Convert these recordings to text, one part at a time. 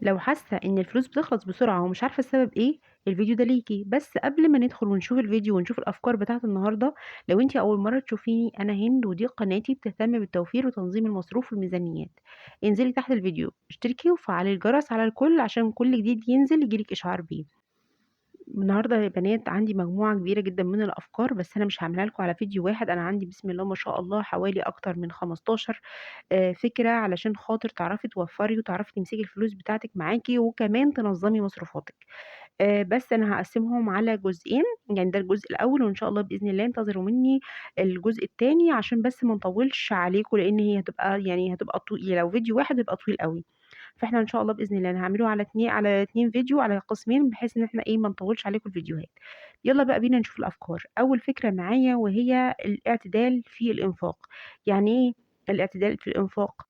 لو حاسة إن الفلوس بتخلص بسرعة ومش عارفة السبب إيه، الفيديو ده ليكِ. بس قبل ما ندخل ونشوف الفيديو ونشوف الأفكار بتاعة النهارده، لو أنتِ أول مرة تشوفيني أنا هند ودي قناتي بتهتم بالتوفير وتنظيم المصروف والميزانيات. انزلي تحت الفيديو، اشتركي وفعلي الجرس على الكل عشان كل جديد ينزل يجيلِك إشعار بيه. النهارده يا بنات عندي مجموعة كبيرة جدًا من الأفكار، بس أنا مش هاعملها لكم على فيديو واحد، أنا عندي بسم الله ما شاء الله حوالي أكتر من 15 فكرة علشان خاطر تعرفي توفري وتعرفي تمسكي الفلوس بتاعتك معاكِ وكمان تنظمي مصروفاتِك. بس أنا هاقسمهم على جزئين، يعني ده الجزء الأول وإن شاء الله بإذن الله انتظروا مني الجزء التاني عشان بس ما نطولش عليكم، لإن هي هتبقى لو فيديو واحد هيبقى طويل أوي. فإحنا إن شاء الله بإذن الله أنا هاعمله على 2 فيديو، على قسمين، بحيث إن إحنا ما نطولش عليكم الفيديوهات. يلا بقى بينا نشوف الأفكار. أول فكرة معايا وهي الاعتدال في الإنفاق. يعني إيه الاعتدال في الإنفاق؟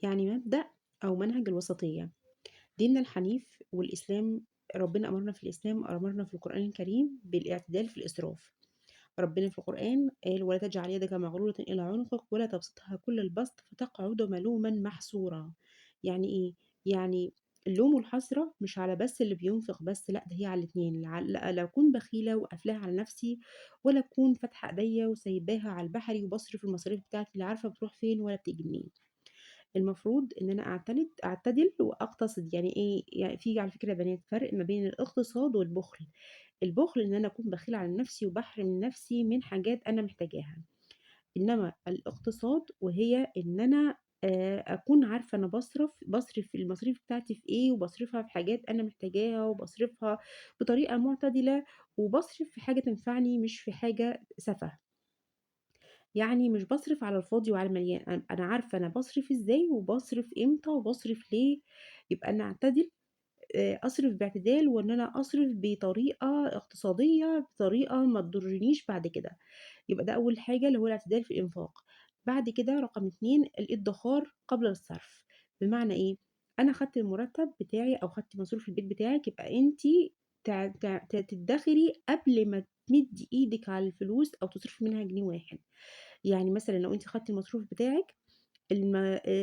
يعني مبدأ أو منهج الوسطية. ديننا الحنيف والإسلام، ربنا أمرنا في الإسلام، أمرنا في القرآن الكريم بالاعتدال في الإسراف. ربنا في القرآن قال ولا تجعل يدك مغلولة إلى عنقك ولا تبسطها كل البسط فتقعد ملوما محسورا. يعني إيه؟ يعني اللوم والحسرة مش على بس اللي بينفق بس، لا ده هي على الاتنين، لا أكون بخيلة وقافلاها على نفسي، ولا أكون فاتحة إيديا وسايباها على البحري وبصرف المصاريف بتاعتي لا عارفة بتروح فين ولا بتيجي منين. المفروض إن أنا أعتدل وأقتصد. يعني إيه؟ يعني في على فكرة يا بنات فرق ما بين الاقتصاد والبخل. البخل إن أنا أكون بخيلة على نفسي وبحرم نفسي من حاجات أنا محتاجاها، إنما الاقتصاد وهي إن أنا، أكون عارفة أنا بصرف المصاريف بتاعتي في إيه، وبصرفها في حاجات أنا محتاجاها، وبصرفها بطريقة معتدلة، وبصرف في حاجة تنفعني مش في حاجة سفه. يعني مش بصرف على الفاضي وعلى المليان، أنا عارفة أنا بصرف إزاي وبصرف إمتى وبصرف ليه. يبقى أنا أعتدل، أصرف باعتدال، وإن أنا أصرف بطريقة اقتصادية، بطريقة ما تضرنيش بعد كده. يبقى ده أول حاجة اللي هو الاعتدال في الإنفاق. بعد كده رقم 2 الادخار قبل الصرف. بمعنى إيه؟ أنا خدت المرتب بتاعي أو خدت مصروف البيت بتاعك، يبقى أنتِ تدخري قبل ما تمدي إيدك على الفلوس أو تصرفي منها جنيه واحد. يعني مثلاً لو أنتِ خدتي المصروف بتاعك،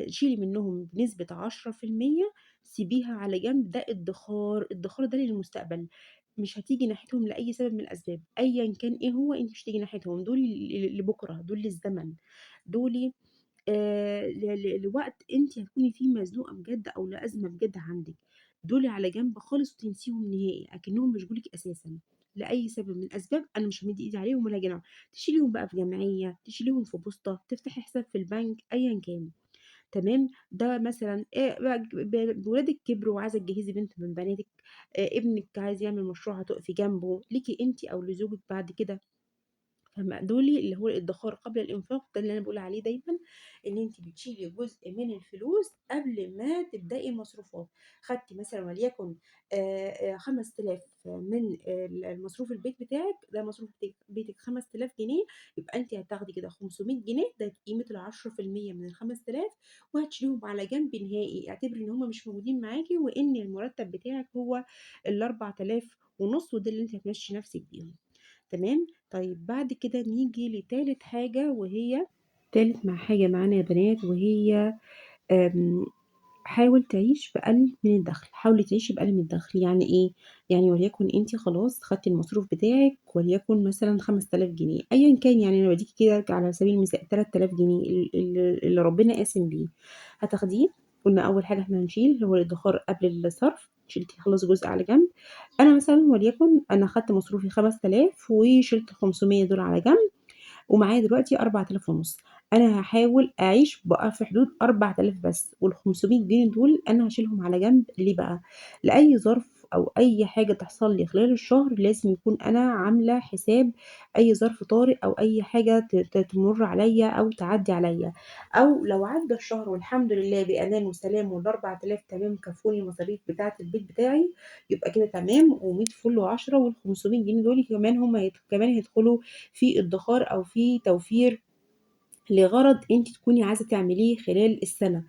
شيلي منهم بنسبة عشرة في المية، سيبيها على جنب، ده ادخار، ادخار ده للمستقبل، مش هتيجي ناحيتهم لأي سبب من الأسباب، أياً كان إيه هو، أنتِ مش هتيجي ناحيتهم، دول لبكرة، دول للزمن، دول، لوقت أنتِ هتكوني فيه مزنوقة بجد أو لأزمة بجد عندك، دول على جنب خالص وتنسيهم نهائي، أكنهم مش جولك أساساً لأي سبب من الأسباب. أنا مش همد إيدي عليهم ولا جناح، تشيليهم بقى في جمعية، تشيليهم في بوسطة، تفتحي حساب في البنك، أياً كان. تمام؟ ده مثلاً، ولادك كبروا وعايزة تجهزي بنت من بناتك، ابنك عايز يعمل مشروع هتقفي جنبه، ليكي أنتِ أو لزوجك بعد كده. فما دولي اللي هو الادخار قبل الإنفاق، ده اللي أنا بقول عليه دايماً، إن أنتِ بتشيلي جزء من الفلوس قبل ما تبدأي المصروفات. خدتي مثلاً وليكن، 5000 من المصروف البيت بتاعك، ده مصروف بيتك 5000 جنيه، يبقى أنتِ هتاخدي كده خمسمية جنيه، ده قيمة العشرة في المية من الخمس تلاف، وهتشيليهم على جنب نهائي، اعتبري إن هما مش موجودين معاكي، وإن المرتب بتاعك هو الأربع تلاف ونص، وده اللي أنتِ هتمشي نفسك بيهم. تمام؟ بعد كده نيجي لتالت حاجة، وهي تالت مع حاجة معانا يا بنات، وهي، حاول تعيش بأقل من الدخل. حاولي تعيشي بأقل من الدخل. يعني إيه؟ يعني وليكن أنتِ خلاص خدتي المصروف بتاعك وليكن مثلاً 5000 جنيه، أياً كان، أنا بديكي كده على سبيل المثال 3000 جنيه اللي ربنا قاسم بيه هتاخديه. قلنا أول حاجة إحنا هنشيل هو الادخار قبل الصرف، شلتي خلاص جزء على جنب. أنا مثلاً وليكن أنا خدت مصروفي 5000 وشلت 500 دول على جنب، ومعايا دلوقتي أربعة آلاف ونص. أنا هحاول أعيش بقى في حدود 4000 بس، وال 500 جنيه دول أنا هشيلهم على جنب. ليه بقى؟ لأي ظرف أو أي حاجة تحصل لي خلال الشهر لازم يكون أنا عاملة حساب أي ظرف طارئ أو أي حاجة تمر عليا أو تعدي عليا، أو لو عدى الشهر والحمد لله بأمان وسلام والأربع تلاف تمام كفوني المصاريف بتاعة البيت بتاعي، يبقى كده تمام ومية فل وعشرة، وال 500 جنيه دول كمان هم كمان هيدخلوا في ادخار أو في توفير لغرض أنتِ تكوني عايزة تعمليه خلال السنة.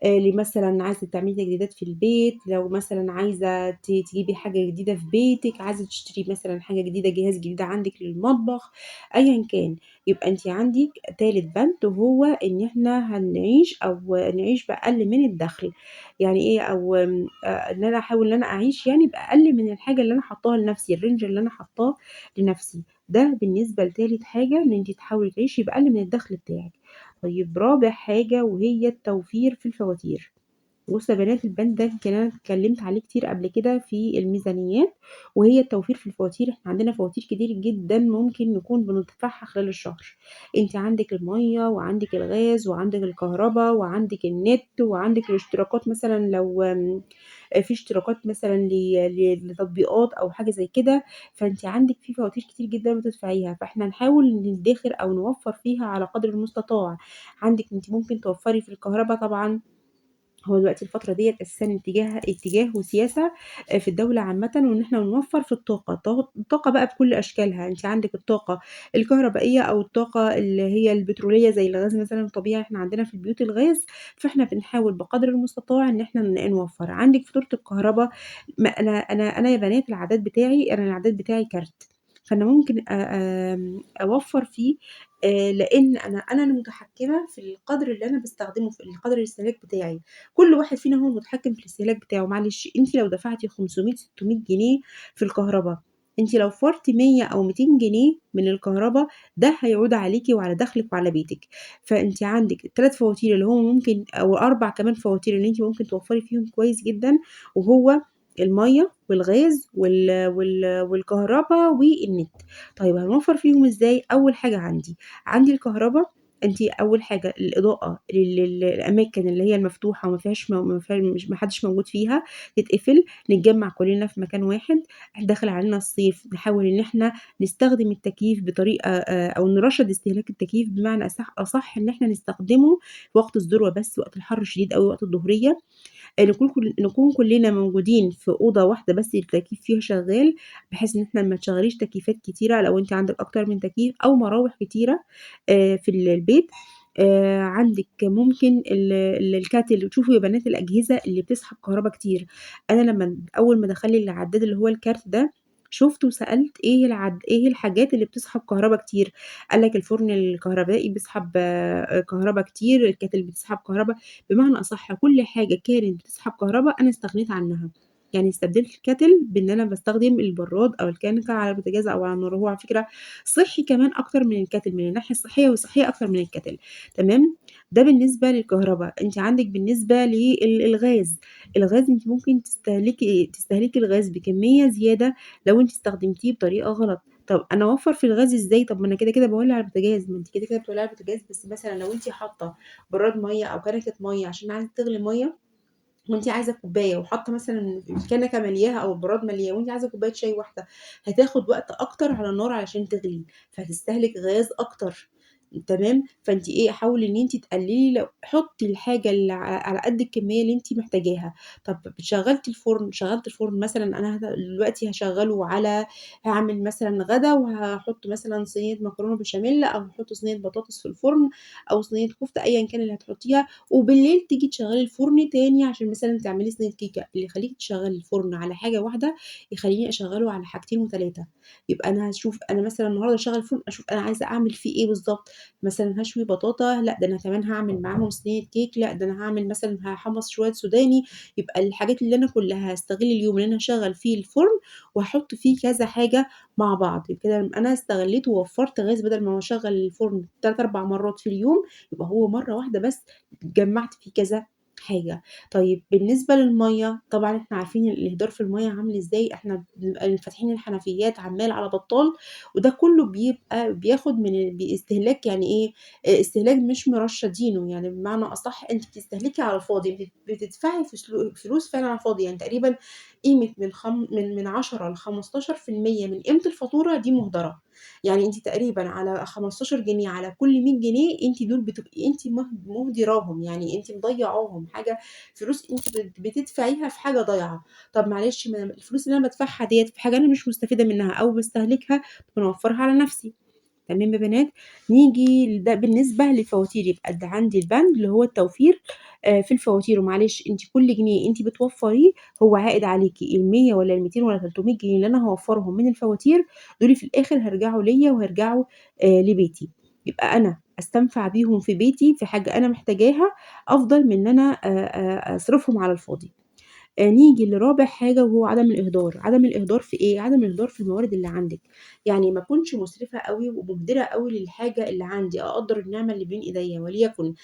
ل مثلًا عايزة تعملي تجديدات في البيت، لو مثلًا عايزة تجيبي حاجة جديدة في بيتِك، عايزة تشتري مثلًا حاجة جديدة، جهاز جديد عندِك للمطبخ، أيًا كان. يبقى أنتِ عندِك تالت بند وهو إن إحنا هنعيش أو نعيش بأقل من الدخل. يعني إيه أو إن أنا أحاول إن أنا أعيش يعني بأقل من الحاجة اللي أنا حاطاها لنفسي، الrange اللي أنا حاطاه لنفسي. ده بالنسبة لتالت حاجة، إن أنتِ تحاولي تعيشي بأقل من الدخل بتاعِك. طيب رابع حاجة وهي التوفير في الفواتير. بُصّوا يا بنات البند ده يمكن أنا اتكلمت عليه كتير قبل كده في الميزانيات، وهي التوفير في الفواتير. إحنا عندنا فواتير كتير جدًا ممكن نكون بندفعها خلال الشهر. أنتِ عندِك المَيّة وعندِك الغاز وعندِك الكهربا وعندِك النت وعندِك الاشتراكات مثلًا لو في اشتراكات مثلًا ل ل لتطبيقات أو حاجة زي كده، فأنتِ عندِك في فواتير كتير جدًا بتدفعيها، فإحنا نحاول ندخر أو نوفّر فيها على قدر المستطاع. عندِك أنتِ ممكن توفّري في الكهربا طبعًا، هو دلوقتي الفترة ديّة أساسًا اتجاه وسياسة في الدولة عامةً، وإن إحنا نوفّر في الطاقة، الطاقة بقى بكل أشكالها، أنتِ عندِك الطاقة الكهربائية أو الطاقة اللي هي البترولية زي الغاز مثلًا الطبيعي، إحنا عندنا في البيوت الغاز، فإحنا بنحاول بقدر المستطاع إن إحنا نوفّر. عندِك فاتورة الكهربا، ما أنا يا بنات العداد بتاعي، أنا العداد بتاعي كارت، فأنا ممكن أ آمم أوفّر فيه لإن أنا المتحكمة في القدر اللي أنا باستخدمه، في القدر الاستهلاك بتاعي. كل واحد فينا هو المتحكم في الاستهلاك بتاعه، معلش أنتِ لو دفعتِ 500، 600 جنيه في الكهربا، أنتِ لو وفرتِ 100 أو 200 جنيه من الكهربا، ده هيعود عليكِ وعلى دخلِك وعلى بيتِك. فأنتِ عندِك ال3 فواتير اللي هو ممكن أو 4 كمان فواتير اللي أنتِ ممكن توفري فيهم كويس جدًا، وهو المَيّة والغاز والكهربا والنت. طيب هنوفّر فيهم إزاي؟ أول حاجة عندي الكهربا، أنتِ أول حاجة الإضاءة للأماكن اللي هي المفتوحة وما فيهاش ما فيها مش ما حدش موجود فيها تتقفل، نتجمّع كلنا في مكان واحد، داخل علينا الصيف نحاول إن إحنا نستخدم التكييف بطريقة أو نرشّد استهلاك التكييف بمعنى أصح إن إحنا نستخدمه وقت الذروة بس، وقت الحر الشديد أوي، وقت الضهرية، نكون كلنا موجودين في أوضة واحدة بس التكييف فيها شغال، بحيث إن إحنا ما تشغّليش تكييفات كتيرة لو أنتِ عندِك أكتر من تكييف أو مراوح كتيرة في البيت. عندِك ممكن ال ال ال kettle، شوفوا يا بنات الأجهزة اللي بتسحب كهربا كتير. أنا لمّا أول ما دخل لي العداد اللي هو الكارت ده، شُفت وسألت إيه الحاجات اللي بتسحب كهربا كتير، قال لك الفرن الكهربائي بيسحب كهربا كتير، ال kettle بتسحب كهربا، بمعنى أصح كل حاجة كانت بتسحب كهربا أنا استغنيت عنها، يعني استبدلت ال kettle بإن أنا باستخدم البراد أو الكنكة على البوتاجاز أو على النار، وهو على فكرة صحّي كمان أكتر من ال kettle من الناحية الصحية وصحّية أكتر من ال kettle، تمام؟ ده بالنسبة للكهربا، أنتِ عندِك بالنسبة الغاز، الغاز أنتِ ممكن تستهلكي الغاز بكمية زيادة لو أنتِ استخدمتيه بطريقة غلط. طب أنا أوفّر في الغاز إزاي؟ طب ما أنا كده، كده باولّع البوتاجاز، ما أنتِ كده، كده بتولّعي البوتاجاز، بس مثلًا لو أنتِ حاطة براد مَيّة أو كنكة مَيّة عشان عايزة تغلي مَيّة وأنتِ عايزة كوباية وحاطة مثلًا الكنكة مالياها أو البراد مالياه وأنتِ عايزة كوباية شاي واحدة، هتاخد وقت أكتر على النار علشان تغلي، فهتستهلك غاز أكتر، تمام؟ فأنتِ إيه، حاولي إن أنتِ تقللي لو حطي الحاجة اللي على قد الكمية اللي أنتِ محتاجاها. طب شغّلتِ الفرن، شغّلت الفرن مثلًا أنا دلوقتي هاشغّله على هاعمل مثلًا غدا وهاحط مثلًا صينية مكرونة بشاميل أو هاحط صينية بطاطس في الفرن أو صينية كفتة أيًا كان اللي هتحطيها، وبالليل تيجي تشغّلي الفرن تاني عشان مثلًا تعملي صينية كيكة، اللي يخلّيكِ تشغّلي الفرن على حاجة واحدة يخلّيني أشغّله على حاجتين و3، يبقى أنا هاشوف أنا مثلًا النهارده هاشغّل الفرن أشوف أنا عايزة أعمل فيه إيه بالضبط، مثلًا هاشوي بطاطا، لأ ده أنا كمان هاعمل معاهم صينية كيك، لأ ده أنا هاعمل مثلًا هاحمّص شوية سوداني، يبقى الحاجات اللي أنا كلّها هاستغل اليوم اللي أنا هاشغّل فيه الفرن وهاحط فيه كذا حاجة مع بعض، يبقى كده أنا استغلّيته ووفّرت غاز بدل ما هو أشغّل الفرن 3، 4 مرات في اليوم، يبقى هو مرّة واحدة بس جمّعت فيه كذا حاجة. طيب بالنسبة للمَيّة، طبعًا إحنا عارفين الإهدار في المَيّة عامل إزاي، إحنا بنبقى فاتحين الحنفيات عمّال على بطّال، وده كُلّه بيبقى بياخد من باستهلاك يعني إيه، استهلاك مش مرشّدينه، يعني بمعنى أصح أنتِ بتستهلكي على الفاضي، بتدفعي فلوس فعلًا على الفاضي، يعني تقريبًا قيمة من خم من من 10 ل15% من قيمة الفاتورة دي مُهدرة. يعني أنتِ تقريبًا على 15 جنيه على كل 100 جنيه أنتِ دول بتبقي أنتِ مهدراهم، يعني أنتِ مضيّعاهم، حاجة فلوس أنتِ بتدفعيها في حاجة ضايعة. طب معلش ما الفلوس اللي أنا بادفعها ديّة في حاجة أنا مش مستفيدة منها أو باستهلكها، طب أنا أوفّرها على نفسي. تمام يا بنات؟ نيجي لده بالنسبة للفواتير، يبقى ده عندي البند اللي هو التوفير في الفواتير. ومعلش أنتِ كل جنيه أنتِ بتوفّريه هو عائد عليكِ، ال100 والّا ال200 والّا 300 جنيه اللي أنا هاوفّرهم من الفواتير دول في الآخر هيرجعوا ليّا وهيرجعوا لبيتي، يبقى أنا أستنفع بيهم في بيتي في حاجة أنا محتاجاها أفضل من إن أنا أصرفهم على الفاضي. نيجي لرابع حاجة وهو عدم الإهدار. عدم الإهدار في إيه؟ عدم الإهدار في الموارد اللي عندِك، يعني ما أكونش مسرفة أوي ومُهدرة أوي للحاجة اللي عندي، أقدّر النعمة اللي بين إيديّا، وليكن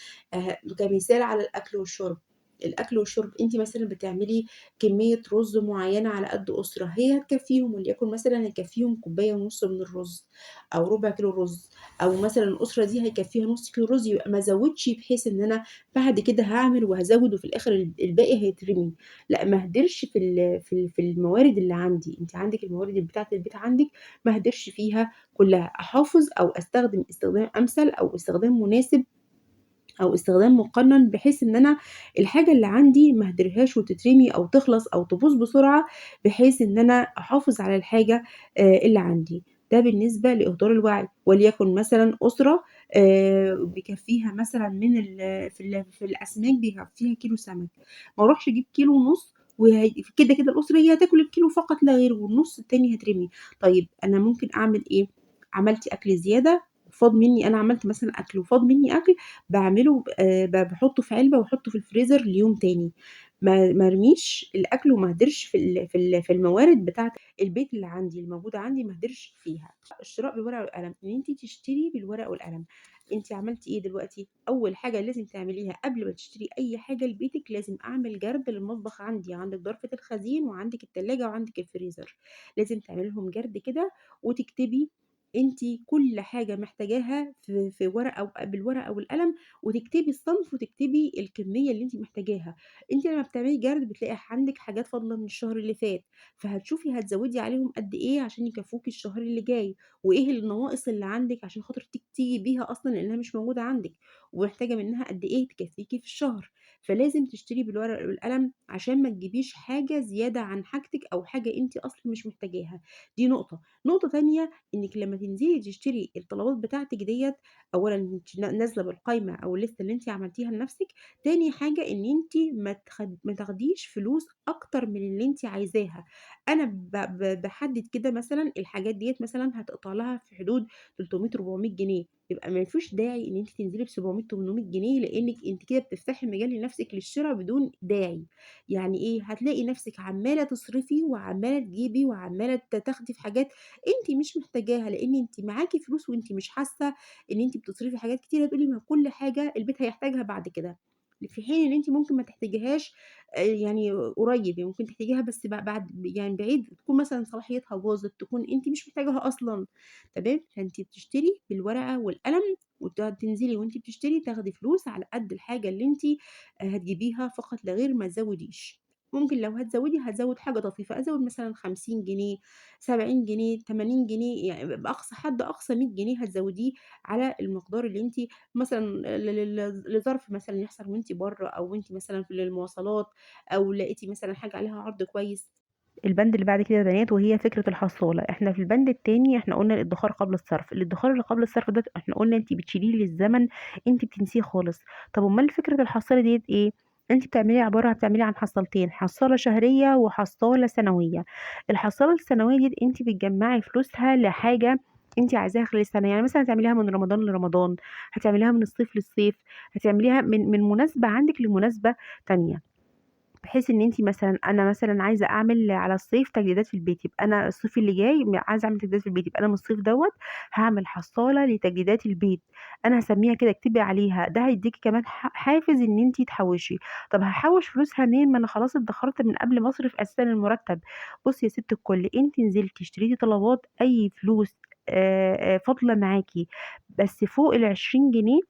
كمثال على الأكل والشرب. الأكل والشرب أنتِ مثلًا بتعملي كمية رُز معيّنة على قد أسرة، هي هتكفّيهم وليكن مثلًا هيكفّيهم كوباية ونُص من الرُز أو ربع كيلو رُز، أو مثلًا الأسرة دي هيكفّيها نُص كيلو رُز، يبقى ما ازوّدش بحيث إن أنا بعد كده هاعمل وهازوّد وفي الآخر الباقي هيترمي. لأ، ما اهدرش في الموارد اللي عندي، أنتِ عندِك الموارد بتاعة البيت عندِك ما اهدرش فيها كلّها، أحافظ أو أستخدم استخدام أمثل أو استخدام مناسب أو استخدام مقنن، بحيث إن أنا الحاجة اللي عندي ما اهدرهاش وتترمي أو تخلص أو تبوظ بسرعة، بحيث إن أنا أحافظ على الحاجة اللي عندي. ده بالنسبة لإهدار الوعي. وليكن مثلًا أسرة بيكفّيها مثلًا من ال في ال في الأسماك بيكفّيها كيلو سمك، ما أروحش أجيب كيلو ونُص وهي كده، كده الأسرة هي هتاكل الكيلو فقط لا غير والنُص التاني هيترمي. طيب أنا ممكن أعمل إيه؟ عملتِ أكل زيادة وفاض منّي، أنا عملت مثلًا أكل وفاض منّي أكل، باعمله باحطه في علبة واحطه في الفريزر ليوم تاني، ما ارميش الأكل وما اهدرش في الموارد بتاعة البيت اللي عندي، الموجودة عندي ما اهدرش فيها. الشراء بالورقة والقلم، إن أنتِ تشتري بالورقة والقلم. أنتِ عملتِ إيه دلوقتي؟ أول حاجة لازم تعمليها قبل ما تشتري أي حاجة لبيتِك، لازم أعمل جرد للمطبخ عندي، عندِك ضرفة الخزين وعندِك التلاجة وعندِك الفريزر، لازم تعملي لهم جرد كده وتكتبي أنتِ كل حاجة محتاجاها في ورقة بالورقة والقلم، وتكتبي الصنف وتكتبي الكمية اللي أنتِ محتاجاها. أنتِ لمّا بتعملي جرد بتلاقي عندِك حاجات فاضلة من الشهر اللي فات، فهتشوفي هتزوّدي عليهم قد إيه عشان يكفوكِ الشهر اللي جاي، وإيه النواقص اللي عندِك عشان خاطر تيجي بيها أصلًا لإنها مش موجودة عندِك، ومحتاجة منها قد إيه تكفيكِ في الشهر. فلازم تشتري بالورقة والقلم عشان ما تجيبيش حاجة زيادة عن حاجتِك أو حاجة أنتِ أصلًا مش محتاجاها، دي نقطة. نقطة تانية، إنِّك لمّا تنزلي تشتري الطلبات بتاعتِك ديّة، أولًا أنتِ نازلة بالقايمة أو الليستة اللي أنتِ عملتيها لنفسِك، تاني حاجة إن أنتِ ما تاخديش فلوس أكتر من اللي أنتِ عايزاها. أنا ب ب باحدد كده مثلًا الحاجات ديّة مثلًا هتقطع لها في حدود 300، 400 جنيه، يبقى ما فيش داعي إن أنتِ تنزلي ب700، 800 جنيه، لإنِّك أنتِ كده بتفتحي مجال لنفسِك للشرا بدون داعي. يعني إيه؟ هتلاقي نفسِك عمّالة تصرفي وعمّالة تجيبي وعمّالة تاخدي في حاجات أنتِ مش محتاجاها، لإن أنتِ معاكِ فلوس وأنتِ مش حاسة إن أنتِ بتصرفي حاجات كتير، هتقولي ما كل حاجة البيت هيحتاجها بعد كده، في حين إن أنتِ ممكن ما تحتاجيهاش يعني قريب، يعني ممكن تحتاجيها بس بعد يعني بعيد، تكون مثلًا صلاحيتها باظت، تكون أنتِ مش محتاجاها أصلًا، تمام؟ فأنتِ بتشتري بالورقة والقلم، تنزلي وأنتِ بتشتري تاخدي فلوس على قد الحاجة اللي أنتِ هتجيبيها فقط لا غير، ما تزوديش. ممكن لو هتزودي هازوّد حاجة طفيفة، أزوّد مثلًا 50 جنيه، 70 جنيه، 80 جنيه، يعني بأقصى حد أقصى 100 جنيه هتزوّديه على المقدار اللي أنتِ مثلًا لظرف مثلًا يحصل وأنتِ برّه، أو وأنتِ مثلًا في للمواصلات، أو لقيتِ مثلًا حاجة عليها عرض كويس. البند اللي بعد كده يا بنات وهي فكرة الحصالة. إحنا في البند التاني إحنا قلنا الادخار قبل الصرف، الادخار اللي قبل الصرف ده إحنا قلنا أنتِ بتشيليه للزمن، أنتِ بتنسيه خالص. طب أُمّال فكرة الحصالة ديّة إيه؟ أنتِ بتعملي عبارة بتعملي عن حصالتين، حصالة شهرية وحصالة سنوية. الحصالة السنوية دي أنتِ بتجمعي فلوسها لحاجة أنتِ عايزاها خلال السنة، يعني مثلًا هتعمليها من رمضان لرمضان، هتعمليها من الصيف للصيف، هتعمليها من مناسبة عندِك لمناسبة تانية، بحيث إن أنتِ مثلًا، أنا مثلًا عايزة أعمل على الصيف تجديدات في البيت، يبقى أنا الصيف اللي جاي عايزة أعمل تجديدات في البيت، يبقى أنا من الصيف دوت هاعمل حصالة لتجديدات البيت، أنا هاسميها كده، اكتبي عليها، ده هيديكي كمان حافز إن أنتِ تحوشي. طب هاحوش فلوسها منين؟ ما أنا خلاص ادخرت من قبل ما أصرف أساسًا المرتب. بصي يا ست الكل، أنتِ نزلتي اشتريتي طلبات، أي فلوس، فاضلة معاكي بس فوق ال20 جنيه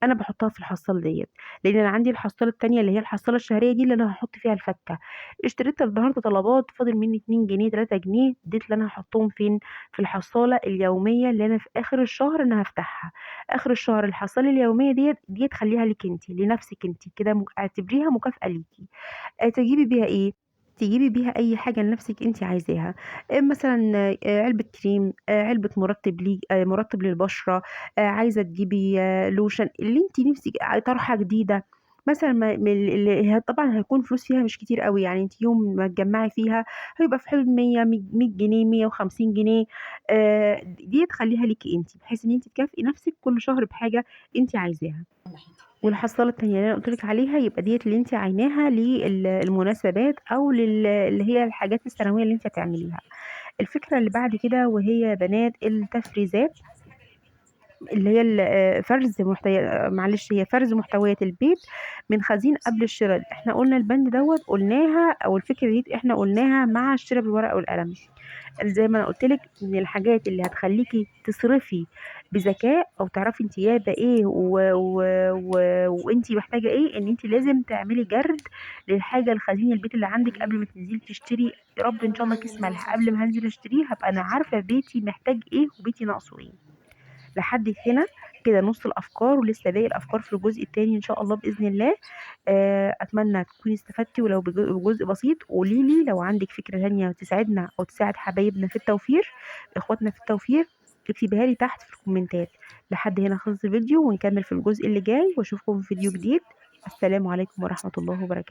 أنا باحطها في الحصالة ديت، لأن أنا عندي الحصالة التانية اللي هي الحصالة الشهرية دي اللي أنا هاحط فيها الفكة. اشتريت النهاردة طلبات فاضل مني 2 جنيه 3 جنيه، ديت اللي أنا هحطهم فين؟ في الحصالة اليومية اللي أنا في آخر الشهر أنا هفتحها. آخر الشهر الحصالة اليومية ديت خليها ليك انتي، لنفسك انتي كده، اعتبريها مكافأة ليكي. تجيبي بيها إيه؟ تجيبي بيها أي حاجة لنفسِك أنتِ عايزاها، مثلًا علبة كريم، علبة مرطب ليك مرطب للبشرة، عايزة تجيبي لوشن، اللي أنتِ نفسِك طرحة جديدة مثلًا ما من اللي هي طبعًا هيكون فلوس فيها مش كتير أوي، يعني أنتِ يوم ما تجمّعي فيها هيبقى في حدود 100، 100 جنيه، 150 جنيه، دي تخلّيها ليكِ أنتِ، بحيث إن أنتِ تكافئي نفسِك كل شهر بحاجة أنتِ عايزاها. والحصّالة التانية اللي أنا قُلت لِك عليها يبقى ديّة اللي أنتِ عايناها المناسبات أو اللي هي الحاجات السنوية اللي أنتِ هتعمليها. الفكرة اللي بعد كده وهي يا بنات التفريزات، اللي هي ال فرز محتي معلش هي فرز محتويات البيت من خزين قبل الشراء. إحنا قُلنا البند دوّة قُلناها أو الفكرة دي إحنا قُلناها مع الشرا بالورقة والقلم. زي ما أنا قُلت لِك من الحاجات اللي هتخلّيكِ تصرفي بذكاء أو تعرفي أنتِ جايبة إيه وأنتِ محتاجة إيه، إن أنتِ لازم تعملي جرد للحاجة الخزين البيت اللي عندِك قبل ما تنزلي تشتري. يا رب إن شاء الله كيس ملح قبل ما هانزل أشتريه هابقى أنا عارفة بيتي محتاج إيه وبيتي ناقصه إيه. لحد هنا كده نص الأفكار، ولسه باقي الأفكار في الجزء التاني إن شاء الله بإذن الله. أتمنى تكوني استفدتي ولو بجزء بسيط. قولي لي لو عندك فكرة تانية تساعدنا أو تساعد حبايبنا في التوفير، إخواتنا في التوفير، اكتبيها لي تحت في الكومنتات. لحد هنا خلص الفيديو، ونكمل في الجزء اللي جاي، واشوفكم في فيديو جديد. السلام عليكم ورحمة الله وبركاته.